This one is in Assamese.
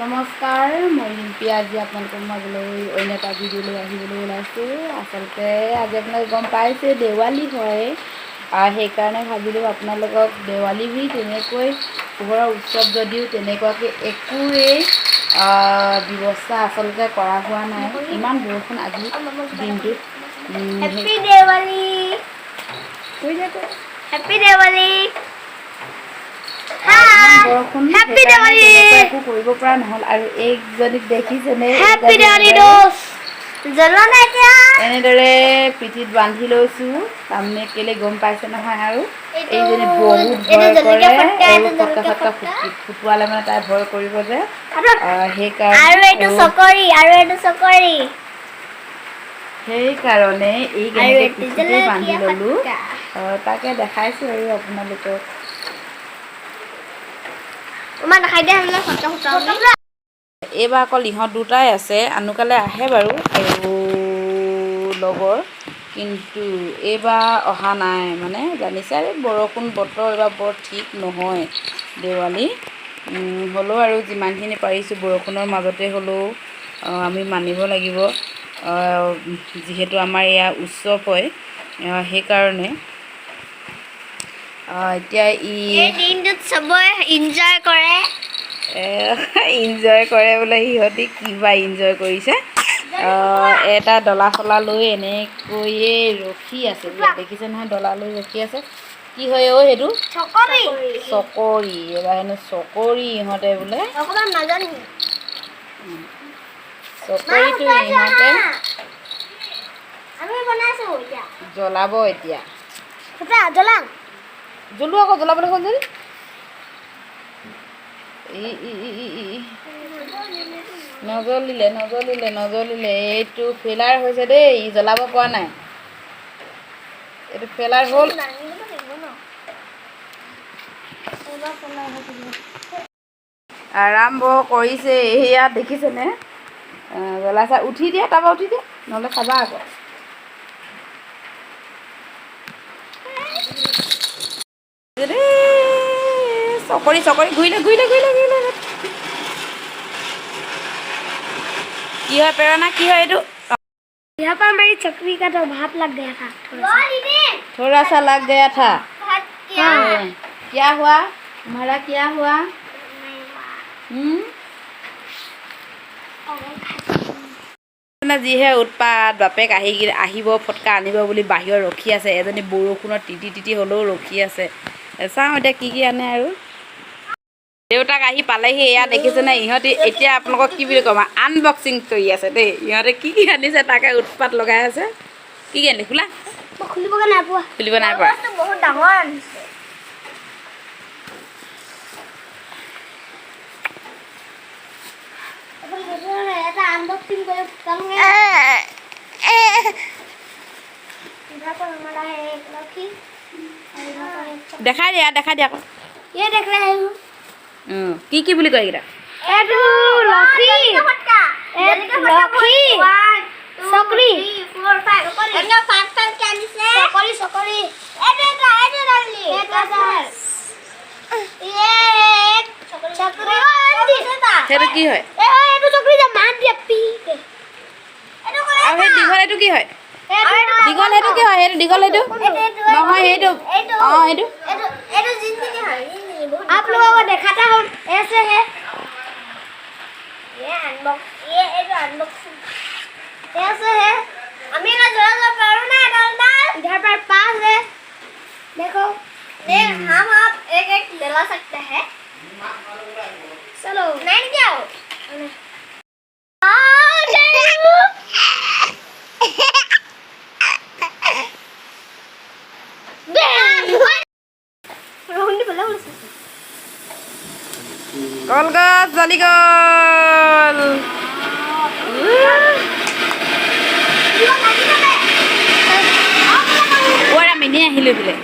নমস্কাৰ, মই ৰিম্পী। আজি আপোনালোকৰ মাজলৈ অন্য এটা ভিডিঅ' লৈ আহিবলৈ ওলাইছোঁ। আচলতে আজি আপোনালোকে গম পাইছে, দেৱালী হয়। সেইকাৰণে ভাবিলোঁ আপোনালোকক দেৱালী বুলি তেনেকৈ পোহৰৰ উৎসৱ যদিও তেনেকুৱাকৈ একোৱেই ব্যৱস্থা আচলতে কৰা হোৱা নাই। ইমান বৰষুণ আজি দিনটোত। Happy Diwali. কৈ দিয়া, কৈ। Happy Diwali. ইমান বৰষুণ, Happy সেইকাৰণে Diwali! তেনেকুৱা একো কৰিব পৰা নহ'ল। আৰু এইজনীক দেখিছেনে? Happy এইজনী Diwali দোস্ত। জ্বলা নাই এতিয়া। এনেদৰে পিঠিত বান্ধি লৈছো, তাৰমানে কেলে গম পাইছে নহয়। আৰু এইটো এইজনী বহুত এইটো ভয় জলকীয়া কৰে। ফটকা, এইবোৰ এইটো ফটকা জলকীয়া ফটকা ফটকা। ফুটুৱালে মানে তাই ভয় কৰিব যে, সেইকাৰণে আৰু এইটো চকৰি, আৰু এইটো চকৰি। সেইকাৰণে এই আৰু কেনেকে এইটো পিঠিতে বান্ধি জলকীয়া ললো। ফটকা। তাকে দেখাইছো আৰু আপোনালোকক। মা, দেখাই দিয়া হ'লে ফটকা ফুটাও। এইবাৰ অকল ইহঁত দুটাই আছে। আনুকালে আহে বাৰু আৰু লগৰ, কিন্তু এইবাৰ অহা নাই। মানে জানিছে আৰু বৰষুণ বতৰ, এইবাৰ বৰ ঠিক নহয় দেৱালী। হ'লেও আৰু যিমানখিনি পাৰিছোঁ বৰষুণৰ মাজতে হ'লেও আমি মানিব লাগিব, যিহেতু আমাৰ এয়া উৎসৱ হয়। সেইকাৰণে এতিয়া ই এই দিনটোত চবৰে এনজয় কৰে। ইনজয় কৰে বোলে। সিহঁতি কিবা ইনজয় কৰিছে। এটা ডলা চলা লৈ এনেকৈয়ে ৰখি আছে এতিয়া। দেখিছে নহয়, ডলা লৈ ৰখি আছে। কি হয় অ' সেইটো? চকৰি। চকৰি। এইবাৰ হেনো চকৰি ইহঁতে বোলে অকণমান নাজানি। চকৰিটো ইহঁতে আমি বনাইছো এতিয়া। জ্বলাব এতিয়া। ফুটা জ্বলাম। জ্বলোৱা আকৌ, জ্বলাবলৈ হ'ল যদি। ই ই ই ই ই ই। নজ্বলিলে, নজ্বলিলে, নজ্বলিলে। এইটো ফেইলাৰ হৈছে দেই। ই জ্বলাব পৰা নাই, এইটো ফেইলাৰ হ'ল। দাঙিব লাগিব ন এইবাৰ পেলাই থাকিব। আৰম্ভ কৰিছে এয়া, দেখিছেনে? জ্বলাইছা, উঠি দিয়া তাৰপৰা, উঠি দিয়া, নহ'লে খাবা আকৌ। দেই, চকৰি চকৰি ঘূৰিলে, ঘূৰিলে, ঘূৰিলে, ঘূৰিলে। কি হয় প্ৰেৰণা, কি হয় এইটো? यहाँ पर मेरी चकरी का तो भाप लग गया था थोड़ा सा। थोड़ा सा लग गया था। हाँ। क्या हुआ तुम्हारा, क्या हुआ? हम्म মানে যিহে উৎপাত, বাপেক আহি আহিব, ফটকা আনিব বুলি বাহিৰত ৰখি আছে। এজনী বৰষুণত তিতি তিতি হ'লেও ৰখি আছে। চাওঁ এতিয়া কি কি আনে। আৰু দেউতাক আহি পালেহি। এয়া দেখিছেনে ইহঁতি এতিয়া আপোনালোকক কি বুলি ক'ম, আনবক্সিং কৰি আছে দেই। ইহঁতে কি কি আনিছে তাকে উৎপাত লগাই আছে। কি কি আনিলে খোলা। মই খুলিবগৈ নাই পোৱা। খুলিব নাই পৰা। বহুত ডাঙৰ আনিছে। এটা আনবক্সিং কৰি ফুটালোগে। इधर पर हमारा है एक लौकी और इधर पर एक चक्की। দেখাই দিয়া, দেখাই দিয়া আকৌ। ये देख रहे हैं। কি কি বুলি কয় এইকেইটা? এইটো লক্ষী, লক্ষী, চকৰি, চকৰি, চকৰি। সেইটো কি হয়? এইটো চকৰি যে মাত দিয়া পি। আৰু সেই দীঘল এইটো কি হয়? দীঘল সেইটো কি হয়? সেইটো দীঘল সেইটো নহয়, সেইটো অঁ, সেইটো। आप लोगों को दिखाता हूँ, ऐसे है ये अनबॉक्स, ये ये अनबॉक्सिंग ऐसे है। अमी ना जरा जरा पढ़ो ना डालना। इधर पर पास है, देखो देख, हम आप एक एक दिला सकते हैं। चलो नहीं क्या हो आ गए। কলগছ জ্বলি গ'ল। আমি এনেই আহিলোঁ এইফালে।